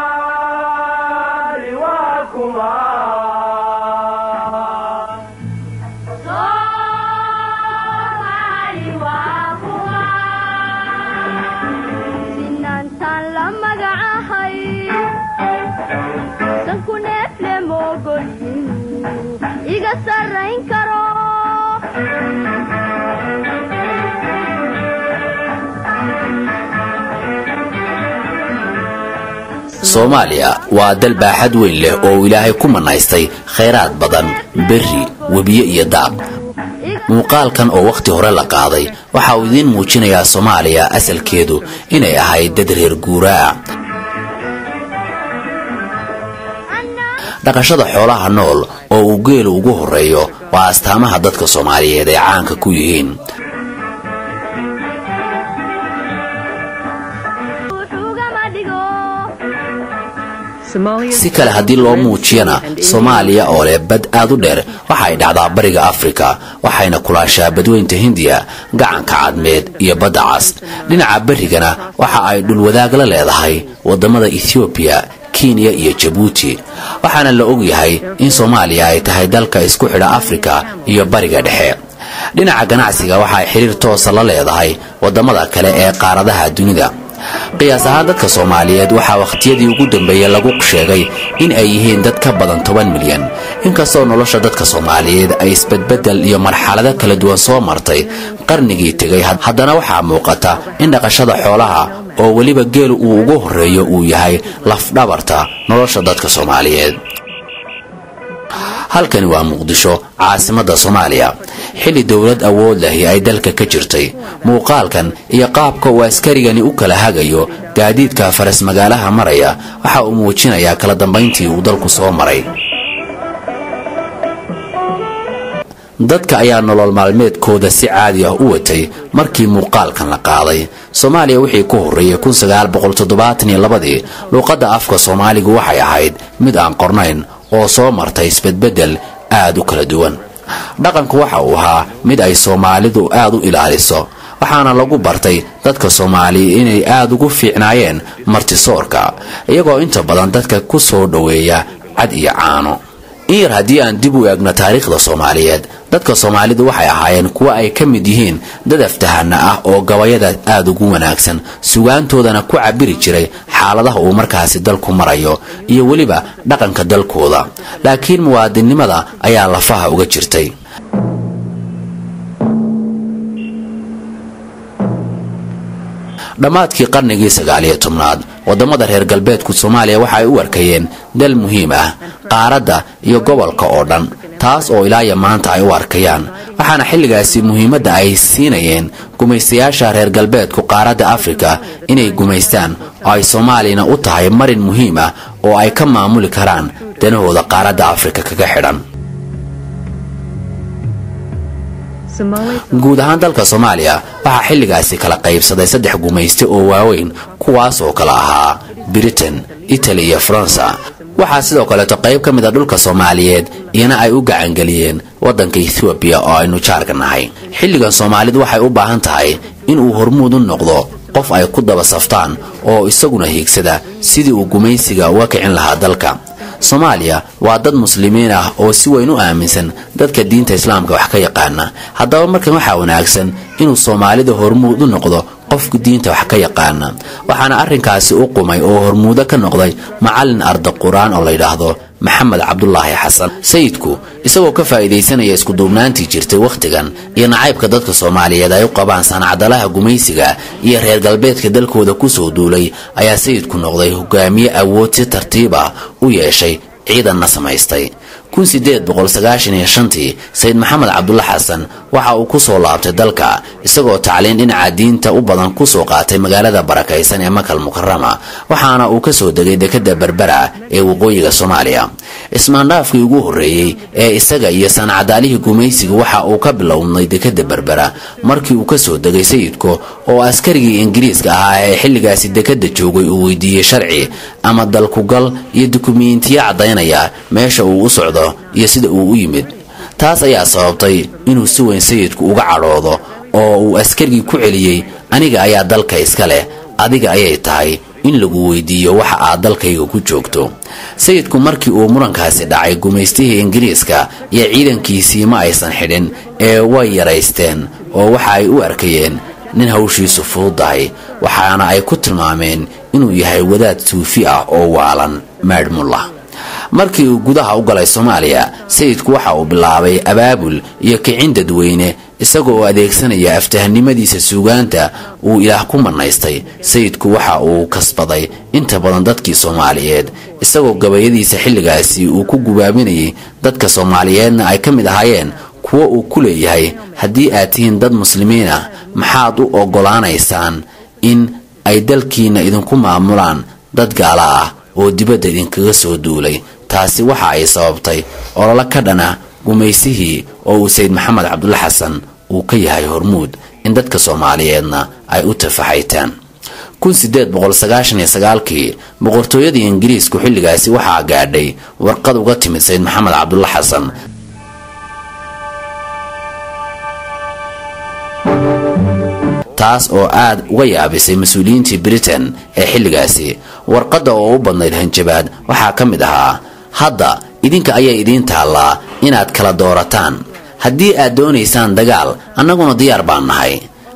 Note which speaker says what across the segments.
Speaker 1: Soomaali waa kuma?
Speaker 2: Sinantaan la magacahay sanku neefle moogolinu iga sarrayn karo.
Speaker 3: Soomaaliya waa dal baaxad weyn leh oo uu Ilaahay ku manaystay khayraad badan, berri, webiye iyo daaq. Muuqaalkan oo wakhti hore la qaaday waxa uu idiin muujinayaa Soomaaliya asalkeedu inay ahayd dad reer guuraa. Dhaqashada xoolaha nool oo uu geelu ugu horreeyo waa astaamaha dadka Soomaaliyeed ay caanka ku yihiin.
Speaker 2: Wuxuugama dhigo.
Speaker 3: Si kale haddii loo muujiyana, Soomaaliya oo leh bad aad u dheer waxa ay dhacdaa bariga Afrika, waxayna kulaashaa badweynta Hindiya, gacanka Cadmeed iyo badda Cas. Dhinaca berrigana waxa ay dhulwadaag la leedahay waddamada Ethoobiya, Kenya iyo Jabuuti, waxaana la ogyahay in Soomaaliya ay tahay dalka isku xidha Afrika iyo bariga dhexe. Dhinaca ganacsiga waxa ay xiriir toosa la leedahay waddamada kale ee qaaradaha dunida. Qiyaas ahaan dadka Soomaaliyeed waxaa wakhtiyadii ugu dambeeyey lagu sheegay in ay yihiin dad ka badan 10 milyan. Inkastoo nolosha dadka Soomaaliyeed ay isbedbeddel iyo marxalado kala duwan soo martay qarnigii tegay, haddana waxaa muuqata in dhaqashada xoolaha oo weliba geelu uu ugu horreeyo uu yahay lafdhabarta nolosha dadka Soomaaliyeed. Halkani waa Muqdisho, caasimadda Soomaaliya, xilli dowlad awood lahi ay dalka ka jirtay. Muuqaalkan iyo qaabka uu askarigani u kala hagayo gaadiidka faras magaalaha maraya waxa uu muujinayaa kala dambayntii uu dalku soo maray. Dadka ayaa nolol maalmeedkooda si caadi ah u watay markii muuqaalkan la qaaday. Soomaaliya wixii ku horreeyey 1972dii, luuqadda afka Soomaaligu waxay ahayd mid aan qornayn oo soo martay isbedbeddel aad u kala duwan. Dhaqanku waxa uu ahaa mid ay Soomaalidu aad u ilaaliso, waxaana lagu bartay dadka Soomaaliya inay aad ugu fiicnaayeen martisoorka, iyagoo inta badan dadka ku soo dhoweeya cad iyo caano. In yar haddii aan dib u eegno taariikhda Soomaaliyeed, dadka Soomaalidu waxay ahaayeen kuwa ay ka mid yihiin dad aftahana ah oo gabayada aad ugu wanaagsan, sugaantoodana ku cabiri jiray xaaladaha uu markaasi dalku marayo iyo weliba dhaqanka dalkooda, laakiin muwaadinnimada ayaa lafaha uga jirtay. Dhammaadkii qarnigii 19aad, waddamada reer galbeedku Soomaaliya waxa ay u arkayeen dal muhiim ah qaaradda iyo gobolka oo dhan, taas oo ilaaya maanta ay u arkayaan. Waxaana xilligaasi muhiimadda ay siinayeen gumaystayaasha reer galbeedku qaaradda Afrika inay gumaystaan, oo ay Soomaaliyana u tahay marin muhiim ah oo ay ka maamuli karaan danahooda qaaradda Afrika kaga xidhan. Guud ahaan dalka Soomaaliya waxaa xilligaasi kala qaybsaday saddex gumayste oo waaweyn, kuwaas oo kala ahaa Britain, Italy iyo Faransa. Waxaa sidoo kaleeto qayb ka mid a dhulka Soomaaliyeed iyana ay u gacangeliyeen waddanka Ethoobiya oo aynu jaarka nahay. Xilligan Soomaalidu waxay u baahan tahay inuu hormuud u noqdo qof ay ku daba saftaan oo isaguna hiigsada sidii uu gumaysiga uga kicin lahaa dalka Soomaaliya. Waa dad muslimiin ah oo si weyn u aaminsan dadka diinta islaamka wax ka yaqaana. Haddaba markan waxaa wanaagsan inuu Soomaalida hormuud u noqdo qofka diinta wax ka yaqaana, waxaana arrinkaasi u qumay oo hormuudo ka noqday macallin arda qur-aan oo la yidhaahdo Maxamed Cabdulaahi Xasan Sayidku. Isagoo ka faa'iidaysanaya iskuduubnaantii jirtay wakhtigan iyo nacaybka dadka Soomaaliyeed ay u qabaan sanacdalaha gumaysiga iyo reer galbeedka dalkooda kusoo duulay, ayaa Sayidku noqday hogaamiye awood si tartiib ah u yeeshay, ciidanna samaystay. 1895tii Sayid Maxamed Cabdulla Xasan waxa uu ku soo laabtay dalka, isagoo tacliin dhinaca diinta u badan kusoo qaatay magaalada barakaysan ee Makal Mukarama, waxaana uu ka soo degay dekadda Berbera ee waqooyiga Soomaaliya. Ismaandhaafkii ugu horreeyey ee isaga iyo sanacadaalihii gumaysiga waxa uu ka bilowmay dekadda Berbera markii uu ka soo degay Sayidku, oo askarigii Ingiriiska ahaa ee xilligaasi dekadda joogay uu weydiiyey sharci ama dalkugal iyo dukumiintiyo caddaynaya meesha uu u socdo iyo sida uu u yimid. Taas ayaa sababtay inuu si weyn Sayidku uga cadhoodo oo uu askarigii ku celiyey: aniga ayaa dalka iska leh, adiga ayay tahay in lagu weydiiyo waxa aad dalkayga ku joogto. Sayidku markii uu murankaasi dhacay, gumaystihii Ingiriiska iyo ciidankiisii ma aysan xidhin ee way yaraysteen, oo waxa ay u arkayeen nin hawshiisu fududahay, waxaana ay ku tilmaameen inuu yahay wadaad suufi ah oo waalan, maadhmullah. Markii uu gudaha u galay Soomaaliya, sayidku waxa uu bilaabay abaabul iyo kicin dadweyne, isaga oo adeegsanaya aftahanimadiisa suugaanta uu Ilaah ku manaystay. Sayidku waxa uu kasbaday inta badan dadkii Soomaaliyeed, isagoo gabayadiisa xilligaasi uu ku gubaabinayay dadka Soomaaliyeedna ay ka mid ahaayeen kuwo uu ku leeyahay: haddii aad tihiin dad muslimiin ah, maxaad u oggolaanaysaan in ay dalkiinna idinku maamulaan dad gaala ah oo dibadda idinkaga soo duulay? Taasi waxa ay sababtay ololo ka dhana gumaysihii oo uu Sayid Maxamed Cabdulla Xasan uu ka yahay hormuud, in dadka Soomaaliyeedna ay u tafaxaytaan. 1899kii boqortooyadii Ingiriisku xilligaasi waxaa gaadhay warqad uga timid Sayid Maxamed Cabdulla Xasan, taas oo aad uga yaabisay mas-uuliyiintii Britain ee xilligaasi. Warqadda oo u badnayd hanjabaad waxaa ka mid ahaa: hadda idinka ayay idiin taallaa inaad kala doorataan. Haddii aad doonaysaan dagaal, annaguna diyaar baan nahay.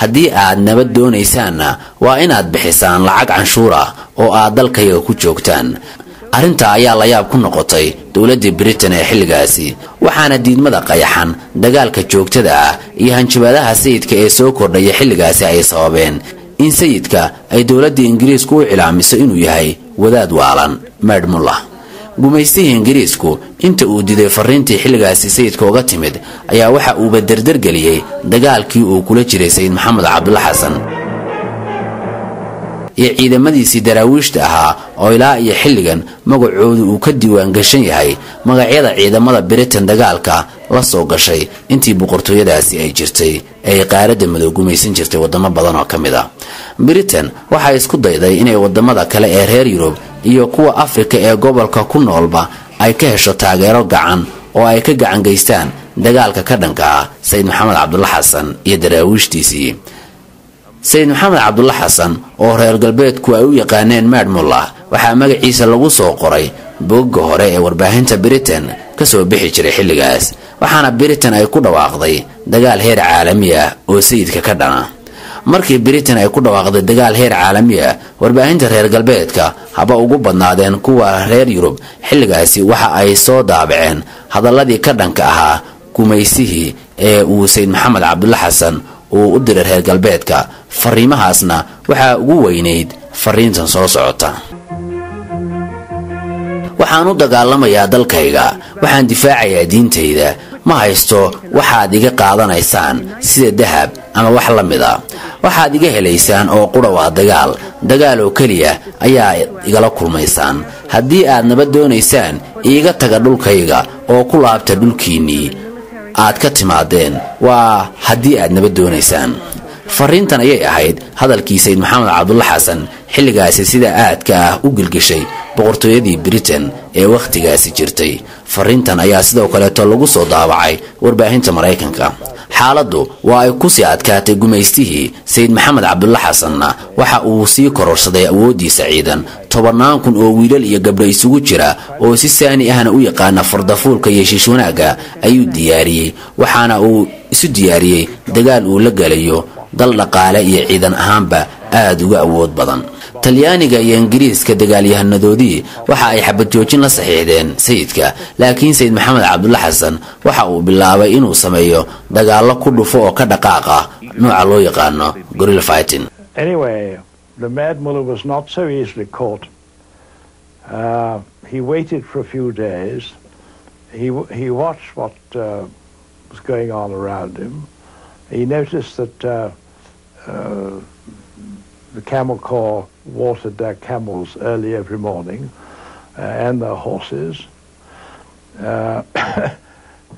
Speaker 3: Haddii aad nabad doonaysaanna, waa inaad bixisaan lacag canshuur ah oo aad dalkayaga ku joogtaan. Arrintaa ayaa layaab ku noqotay dowladdii Britain ee xilligaasi, waxaana diidmada qayaxan, dagaalka joogtada ah iyo hanjabaadaha sayidka ee soo kordhaya xilligaasi ay sababeen in sayidka ay dowladdii Ingiriisku u cilaamiso inuu yahay wadaad waalan, maadhmullah. Gumaystihii Ingiriisku inta uu diiday fariintii xilligaasi sayidka uga timid ayaa waxa uuba derdergeliyey dagaalkii uu kula jiray Sayid Maxamed Cabdulla Xasan iyo ciidamadiisii daraawiishta ahaa, oo ilaa iyo xilligan magacoodu uu ka diiwaan gashan yahay magacyada ciidamada Britain dagaalka la soo gashay intii boqortooyadaasi ay jirtay ee ay qaaradda madow gumaysan jirtay wadamo badan oo ka mid ah. Britain waxay isku dayday inay wadamada kale ee reer Yurub iyo kuwa Afrika ee gobolka ku noolba ay ka hesho taageero gacan oo ay ka gacan geystaan dagaalka ka dhanka ah Sayid Maxamed Cabdulla Xasan iyo daraawiishtiisii. Sayid Maxamed Cabdulla Xasan oo reer galbeedku ay u yaqaaneen maadmullah waxaa magaciisa lagu soo qoray bogga hore ee warbaahinta Britain ka soo bixi jiray xilligaas, waxaana Britain ay ku dhawaaqday dagaal heer caalami ah oo sayidka ka dhana. Markii Britain ay ku dhawaaqday dagaal heer caalami ah, warbaahinta reer galbeedka, haba ugu badnaadeen kuwa reer Yurub xilligaasi, waxa ay soo daabaceen hadalladii ka dhanka ahaa gumaysihii ee uu Sayid Maxamed Cabdulla Xasan uu u diray reer galbeedka. Fariimahaasna waxaa ugu weynayd fariintan soo socota: waxaan u dagaalamayaa dalkayga, waxaan difaacayaa diintayda. Ma haysto waxaad iga qaadanaysaan sida dahab ama wax la mid a. Waxaad iga helaysaan oo qudha waa dagaal, dagaal oo keliya ayaa igala kulmaysaan. Haddii aad nabad doonaysaan, iiga taga dhulkayga oo ku laabta dhulkiinnii aad ka timaadeen, waa haddii aad nabad doonaysaan. Fariintan ayay ahayd hadalkii Sayid Maxamed Cabdulla Xasan xilligaasi sida aadka ah u gilgishay boqortooyadii Britain ee wakhtigaasi jirtay. Fariintan ayaa sidoo kaleeto lagu soo daabacay warbaahinta Maraykanka. Xaaladdu waa ay kusii adkaatay gumaystihii. Sayid Maxamed Cabdulla Xasanna waxa uu sii kororsaday awooddiisa ciidan. 10,000 oo wiilal iyo gabdho isugu jira oo si saani ahna u yaqaana fardafuulka iyo shiish wanaagga ayuu diyaariyey, waxaana uu isu diyaariyey dagaal uu la galayo dal dhaqaale iyo ciidan ahaanba aad uga awood badan. Talyaaniga iyo Ingiriiska dagaalyahanadoodii waxa ay xabad joojin la saxiixdeen sayidka, laakiin Sayid Maxamed Cabdulla Xasan waxa uu bilaabay inuu sameeyo dagaallo ku dhufo oo ka dhaqaaq ah, nooca loo yaqaano gorilla fighting.
Speaker 4: Anyway, the Mad Mullah was not so easily caught. He waited for a few days. He watched what was going on around him. He noticed that the Camel Corps watered their camels early every morning and their horses.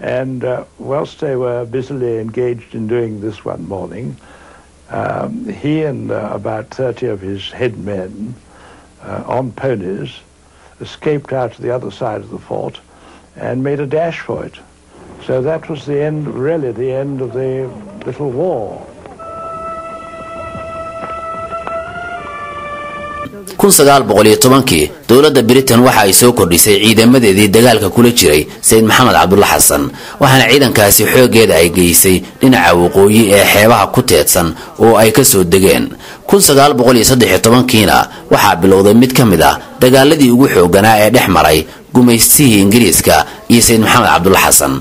Speaker 4: And whilst they were busily engaged in doing this one morning, he and about 30 of his head men on ponies escaped out to the other side of the fort and made a dash for it. So that was the end, really the end of the little war.
Speaker 3: 1910kii dowladda Britain waxa ay soo kordhisay ciidamadeedii dagaalka kula jiray Sayid Maxamed Cabdulla Xasan, waxaana ciidankaasi xooggeeda ay geysay dhinaca waqooyi ee xeebaha ku teedsan oo ay ka soo degeen. 1913kiina waxaa bilowday mid ka mid ah dagaaladii ugu xoogganaa ee dhex maray gumaystihii Ingiriiska iyo Sayid Maxamed Cabdulla Xasan.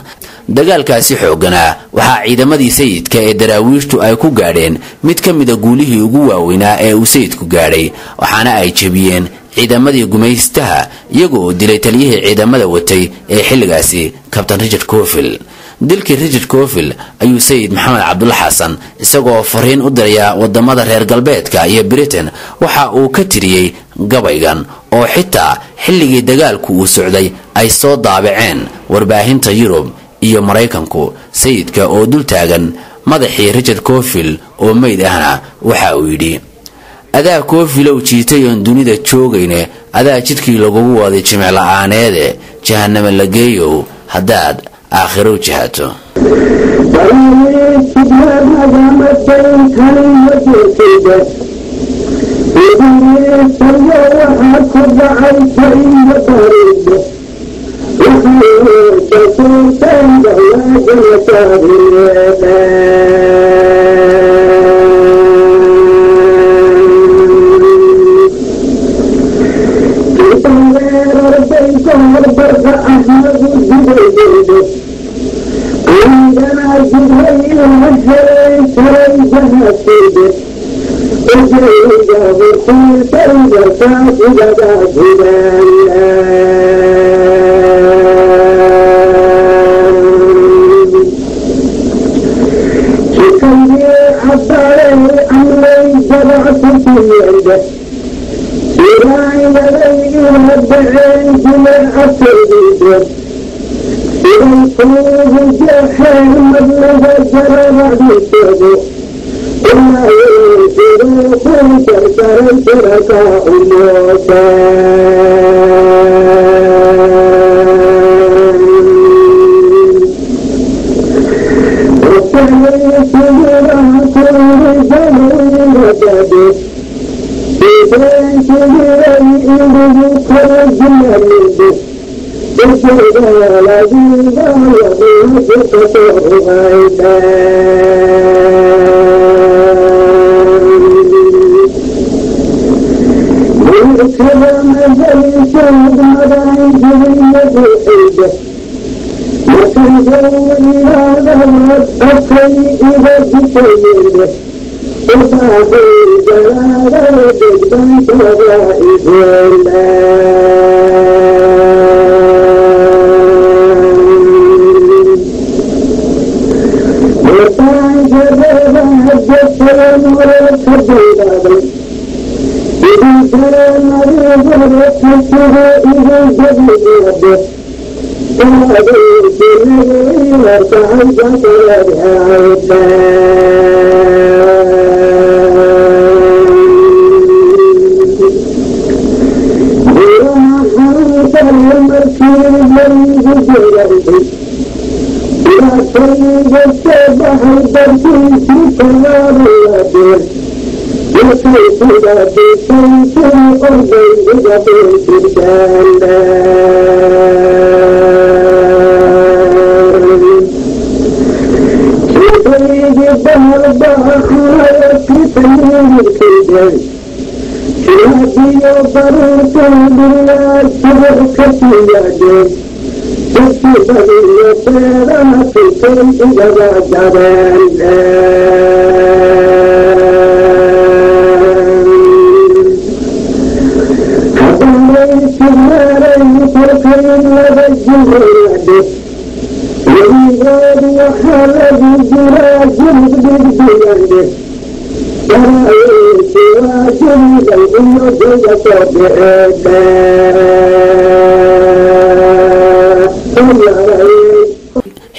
Speaker 3: Dagaalkaasi xoogganaa waxaa ciidamadii sayidka ee Daraawiishtu ay ku gaadheen mid ka mida guulihii ugu waaweynaa ee uu sayidku gaadhay, waxaana ay jebiyeen ciidamadii gumaystaha iyaga oo dilay taliyihii ciidamada watay ee xilligaasi, Kabtan Richard Cofield. Dilkii Richard Cofield ayuu Sayid Maxamed Cabdulla Xasan, isagoo fariin u diraya wadamada reer galbeedka iyo Britain, waxa uu ka tiriyey gabaygan oo xitaa xilligii dagaalku uu socday ay soo daabaceen warbaahinta Yurub iyo Maraykanku. Sayidka oo dul taagan madaxii Richard Cofield oo meyd ahna waxa uu yidhi: "Adaa Koofilow jiitay oon dunida joogayne, adaa jidkii lagugu waday jimicla'aaneede, jahanamo la geeyow haddaad aakhirow jihato."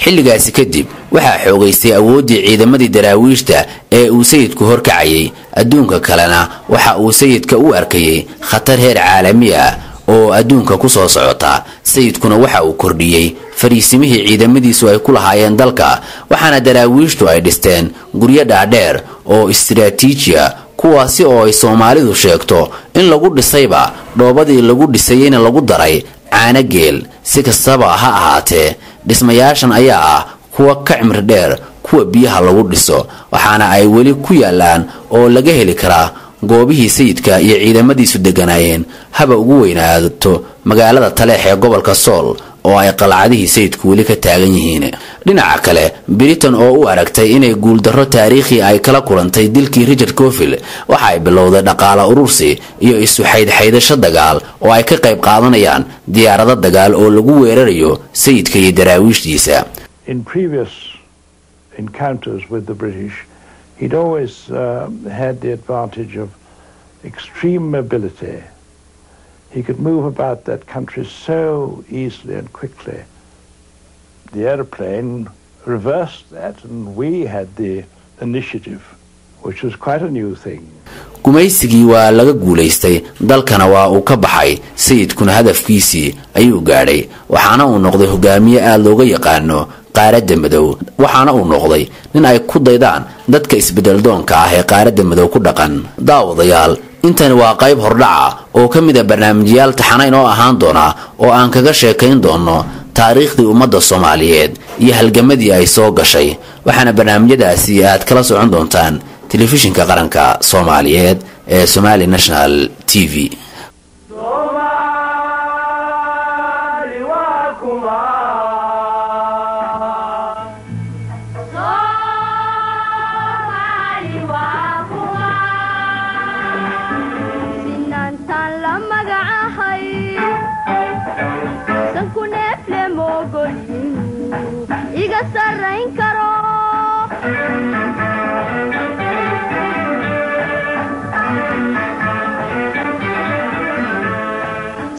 Speaker 3: Xilligaasi kadib waxaa xoogaystay awooddii ciidamadii Daraawiishta ee uu sayidku horkacayay. Adduunka kalena waxa uu sayidka u arkayay khatar heer caalami ah oo adduunka ku soo socota. Sayidkuna waxa uu kordhiyey fariisimihii ciidamadiisu ay ku lahaayeen dalka, waxaana Daraawiishtu ay dhisteen guryo dhaadheer oo istiraatiijiya, Kuwaasi oo ay Soomaalidu sheegto in lagu dhisayba dhoobadii lagu dhisayeyna lagu daray caano geel. Si kastaba ha ahaatee, dhismayaashan ayaa ah kuwa ka cimri dheer kuwa biyaha lagu dhiso, waxaana ay weli ku yaalaan oo laga heli karaa goobihii Sayidka iyo ciidamadiisu degganaayeen, haba ugu weynaato magaalada Taleex ee gobolka Sool oo ay qalcadihii Sayidku weli ka taagan yihiin. Dhinaca kale, Britain oo u aragtay inay guuldarro taariikhi ay kala kulantay dilkii Richard Cofil, waxa ay bilowday dhaqaala urursi iyo isu xaydxaydasho dagaal oo ay ka qayb qaadanayaan diyaarado dagaal oo lagu weerarayo Sayidka iyo Daraawiishdiisa.
Speaker 4: In previous encounters with the British, he'd always had the advantage of extreme mobility. He could move about that country so easily and quickly. The aeroplane reversed that, and we had the initiative, which was quite a new thing.
Speaker 3: Gumaysigii waa laga guulaystay, dalkana waa uu ka baxay, Sayidkuna hadafkiisii ayuu gaadhay, waxaana uu noqday hogaamiye aada looga yaqaano qaaradda madow, waxaana uu noqday nin ay ku daydaan dadka isbedeldoonka ah ee qaaradda madow ku dhaqan. Daawadayaal, intani waa qayb hordhaca oo ka mid a barnaamijyaal taxanayn oo ahaan doona oo aan kaga sheekayn doono taariikhdii ummadda Soomaaliyeed iyo halgamadii ay soo gashay, waxaana barnaamijyadaasi aad kala socon doontaan Telefishinka Qaranka Soomaaliyeed ee Somali National TV.
Speaker 1: Soomaali waa kuma?
Speaker 2: Soomaali waa kuma? Sinaantaan la magacahay sanku neefle moogolinu iga sarrayn.